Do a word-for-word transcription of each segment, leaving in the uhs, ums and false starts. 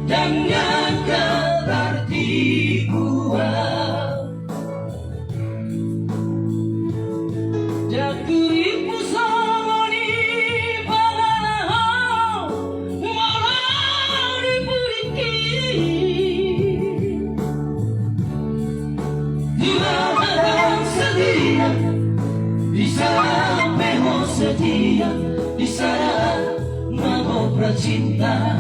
Dang nyangka tartibuan. Dang turimmu songon i pangalaho molo di pudingki. Di luar batang setia, di sampe ho setia, di saat mangopra cinta.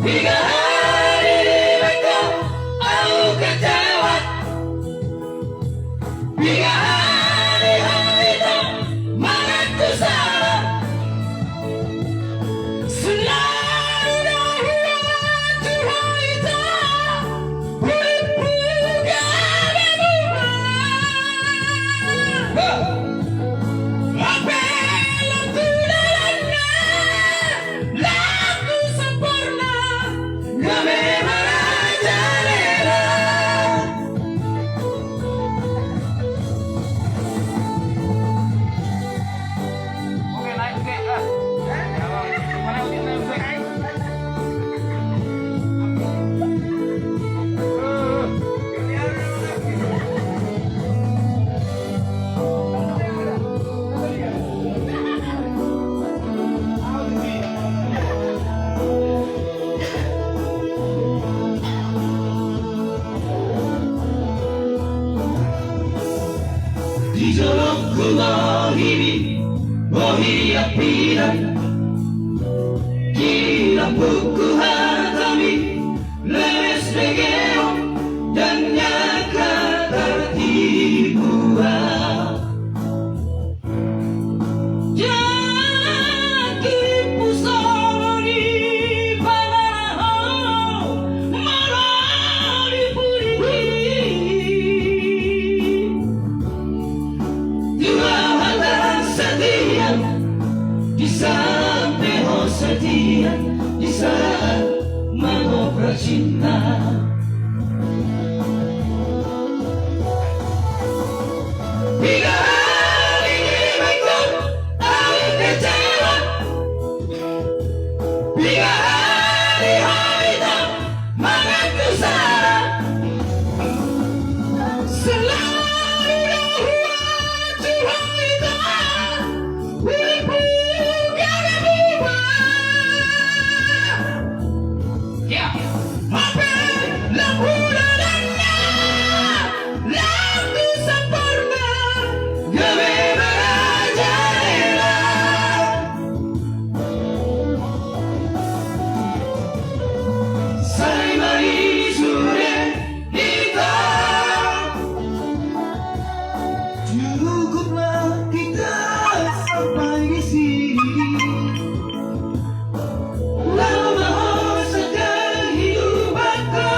Piga hali dibaen ho au kecewa. Piga hali ho ito mangaku sala. Selalu do huacu ho ito. Hurippu gabe muba. Hape lam tu dalanna, lam tu samporna, gabe marajalela. Di jolongku bohimi, bohi ampidan. Di lambungku hatami, lemes begeon, dang nyangka tartibuan. Dang turimmu songon i pangalaho molo di pudingki. Di luar batang setia, di sampe ho setia, di saat mangopra cinta. Piga hali dibaen ho au kecewa. Piga hali ho ito mangaku sala. Selalu do huacu ho ito. Hurippu gabe muba. Ya. Hape lam tu dalanna, lam tu samporna, gabe marajalela. Sai ma i sude hita. Cukuplah kita sampai di sini. Laho ma ho sian kehidupanku.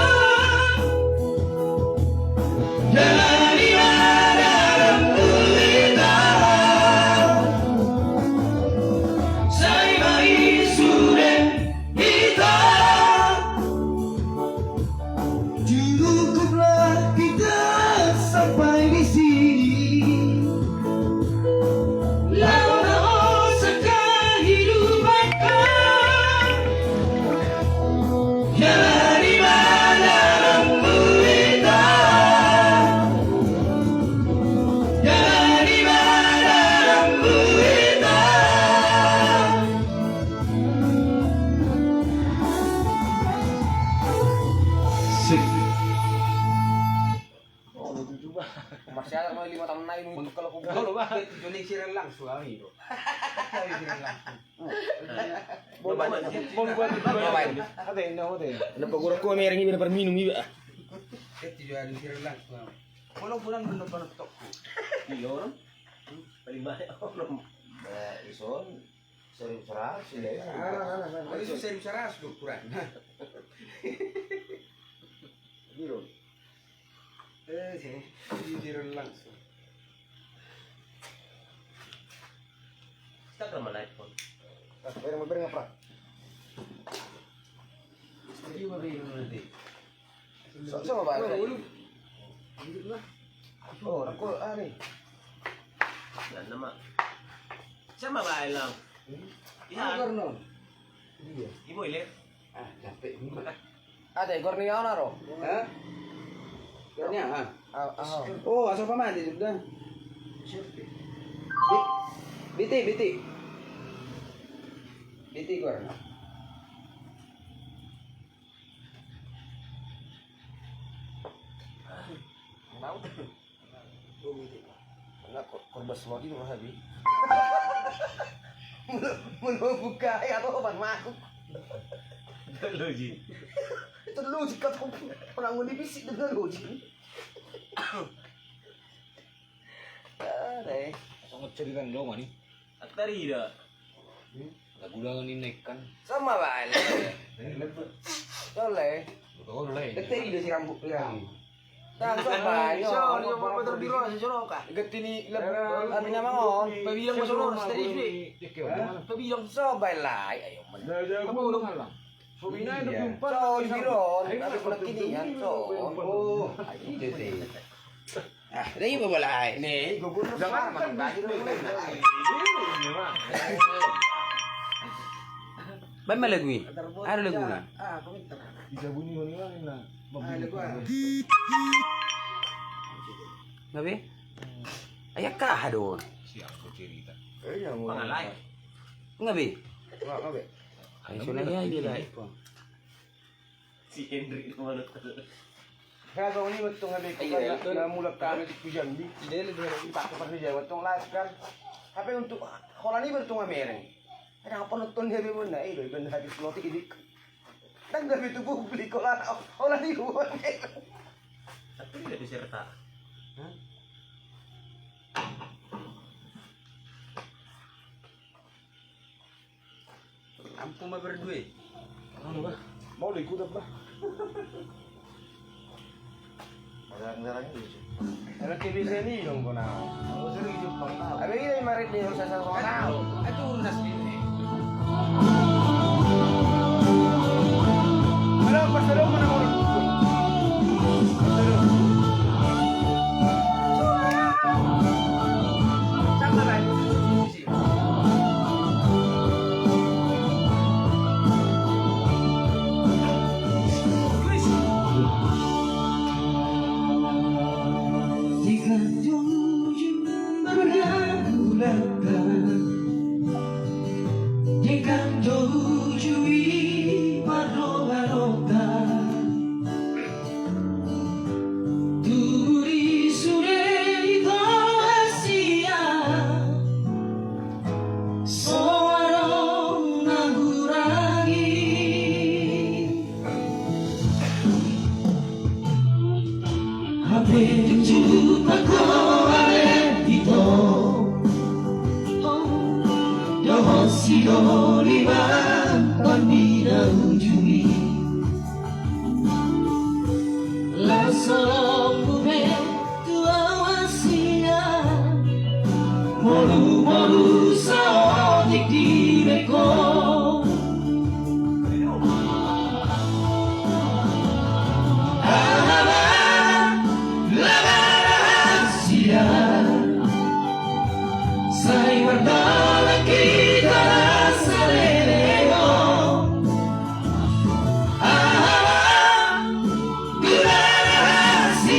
Jalani ma dalan tu hita. Sai ma i sude hita. Cukuplah kita sampai di sini. Laho ma ho sian kehidupanku. Jalani ma dalan tu hita. Jalani ma dalan tu hita. Sip. Masih ada mau lima tahun lagi untuk kalau kumpul. Joni siaran langsung kami itu. Siaran langsung. Bau, bau, bau, bau. Ada ini, ada ini. Kenapa gua rokok mereng ini, dapat minum ini, ah? Itu juga ada siaran langsung. Kalau bulan belum pernah tok. Iya, orang. Paling banyak orang. Ba, ison. Seribu seratus ya. Alah, alah, alah. Oh, itu seribu seratus ukuran. Biro. Eh, sini. Biro langsung. Start sama live phone. Ah, bareng, bareng apa? Studio apa ini nanti? Sama, sama, Bang. Oh, aku, ah, nih. Nah, nama. Sama, Bang, Elang. Iya. Igor non. Iya. Ibo ile. Ah, capek. Ada Igor ni awan aro. Hah? Igor ni ah. Ah, ah. Oh, asal pamati sudah. Biti, biti. Biti Igor. Mana kor-, korbas lodi tu habi. Mula, mula buka ya to ban mangkuk. Loji. Itu loji kata orang ngoni bisik dengan loji. Ada. Sangat cerita dong ani. Atarida. Lagu dangan ni naik kan. Sama bae. Sole. Betul le. Dekteri do si rambut pirang. Tang so bae. So ni mau betul biro si solo ka. Geti ni lagu. Artinya mangon. Pabilang ma solo steri. Pabilang so bae lai. Ayo mana. Pabilang. So biro. Tapi kini kan so. Oh. Ayo deh. Ah, dah iba bola ai. Nih, gua gua. Baen ma lagu i. Ada lagu na. Bisa bunyi bunyi lah na. Ada gua. Ngabe? Ayah kah adon. Siap cerita. Iya mau. Ngabe? Ngabe? Ayo sudah ya, iya lah. Si Hendrik kemana tuh? Kagak ini betul nggak deh. Iya, iya. Mulak kami di Pujan di. Iya, iya. Pakai pernah dia betul lah kan. Tapi untuk holan ini betul nggak mereng. Ada apa nonton dia pun nah, itu benar habis loti ini. Dan nggak itu publik holan, holan ini bukan. Tapi tidak diserta. Hah? Ampu ma berdua. Anu bah. Mau lo ikut apa? Jarang-jarang itu. Ada T V seni dong kau nah. Mau sering ikut bang tahu. Ada ini marit nih harus asal kau tahu. Itu urusan sini. Halo, pas dulu mana mau? Sama lah. Dengan tujuh berlagu-lagu, dengan tujuh i parloba-loba. Tubu di sude di Tohasian, so adong na hurangi. Hape tujuh pakoa le ito. Dohot sidoliman pandida ujui. Laos holong bume tu ahu sian molu-molu saotik di beko. Aha ma labaran sian sai mardongan hita na saleleng on. Aha ma guna na hasi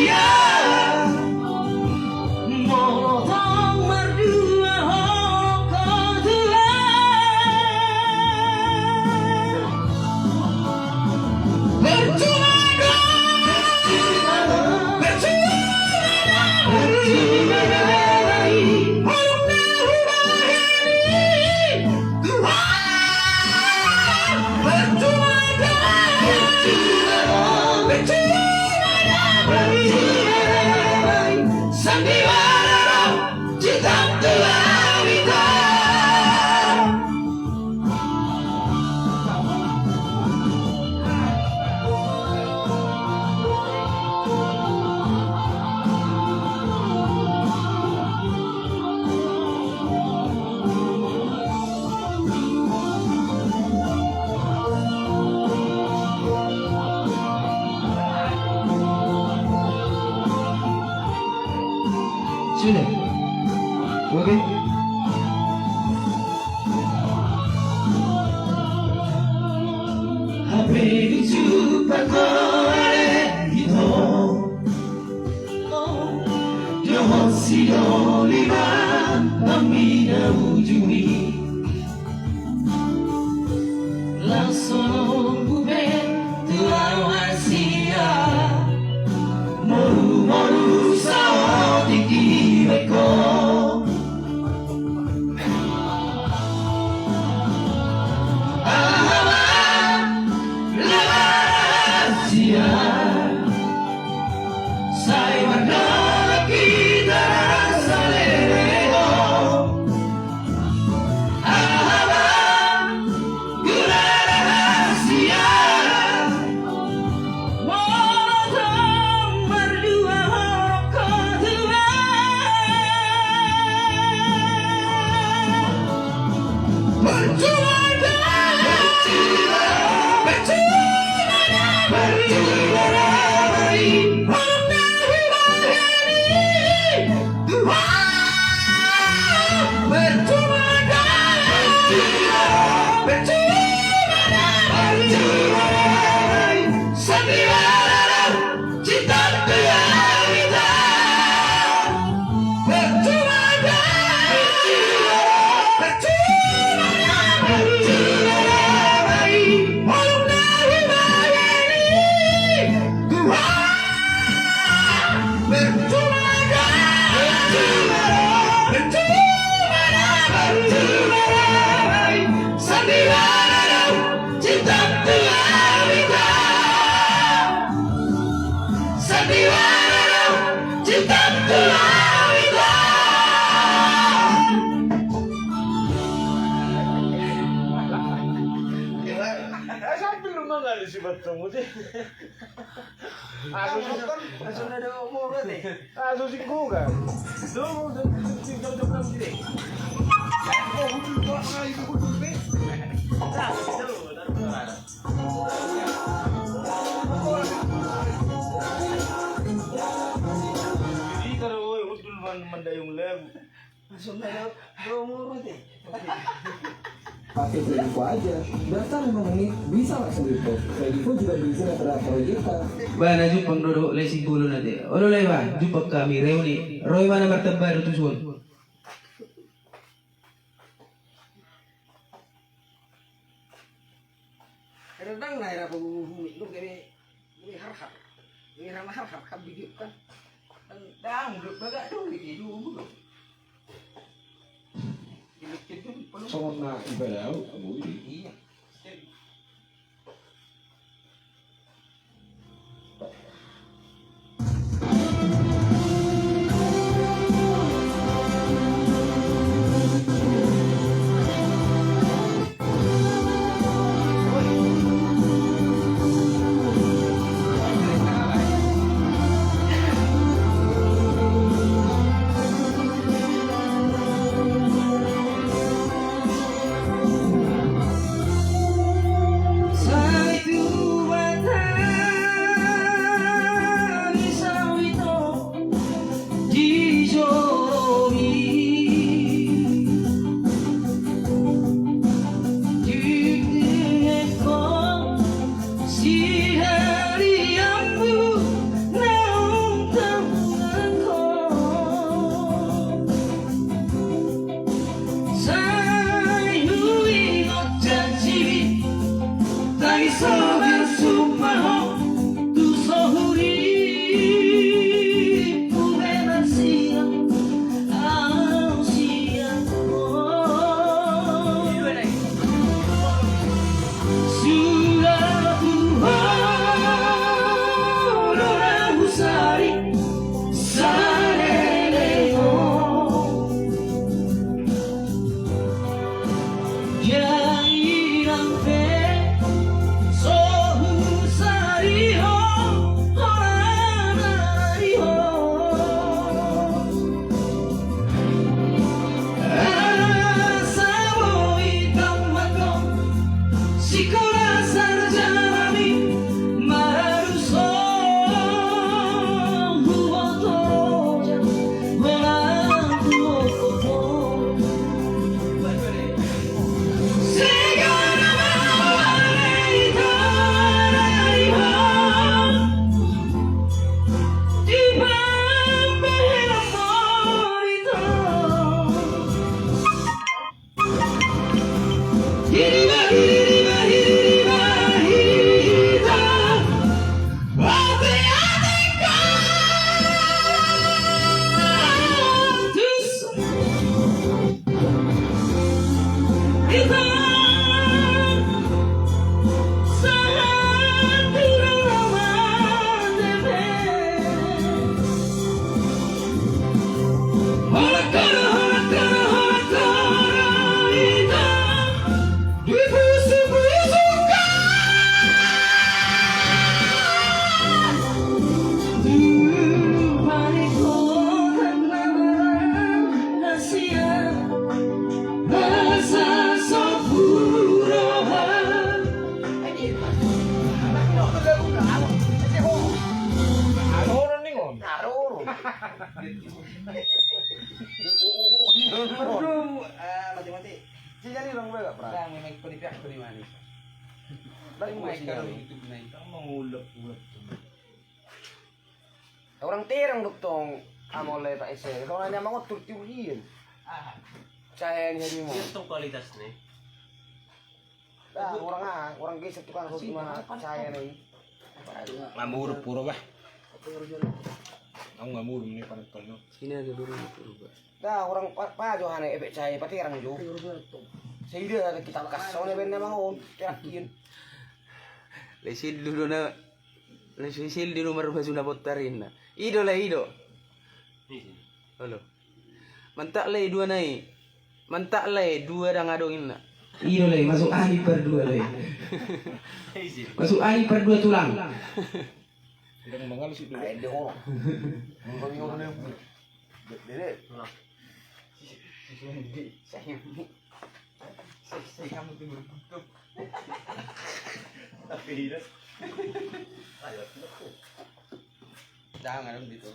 Dijumpang ale ito. Dohot sidoli ma hami na ujung i. Laos songon buben tu ahu hasian. Moru-moru saotik dibaen ho. Aha ma laho rahasia, sai mardongan hita saleleng on. Aha ma guna rahasia, molo tung mardua ho tu ahu? Percuma da, percuma da, percuma da, percuma da. Sambil lu mangalusi batang mudi. Asu si, asu na do mo berarti. Asu si kuga. Jadi kalau hundul mandayung lagu. Pakai info aja. Daftar lima menit, bisa langsung dipost. Info juga diisi terhadap proyek kita. Ba na jumpang do dohot lae Simbolon ate. Olo lae ba, jumpang hami reuni. Ro ibana martamba do tuson. Hera dang na hera paguguhumi, dung gabe, gabe harhar. Gabe hera na harhar kan video kan. Dang, dang, bagak dung, gitu, gitu. Songon na iba dau, abu i. Iya. Mati-mati. Jadi orang gue gak pernah. Bang, memang kau di pihak kau di mana? Bang, mau sinyal. Mengulek-ulek. Orang terang dok tong, amole Pak Ese. Tong nanya mangotur tiurian. Saya ni hari mau. Itu kualitas nih. Dah, orang ah, orang geser tukang roti mah saya nih. Ngamur pura bah. Aku ngamur nih pada tanya. Sini ada dulu pura bah. Dah, orang pa, pa jo hane efek saya paterang jo. Saya dah ada kita kasau nih benda mau terakhir. Lesin dulu na. Langsung sil di rumah rumah suna botarinna. Ido lah ido. Halo. Mantap lah dua nai. Mantap lah dua dang adong inna. Ido lah masuk angin per dua lah. Masuk angin per dua tulang. Tidak mengalu sih dulu. Ayo deh orang. Mengalu orang. Dede. Saya saya kamu tuh berkutuk. Tapi hidup. Ayo. Jangan gitu.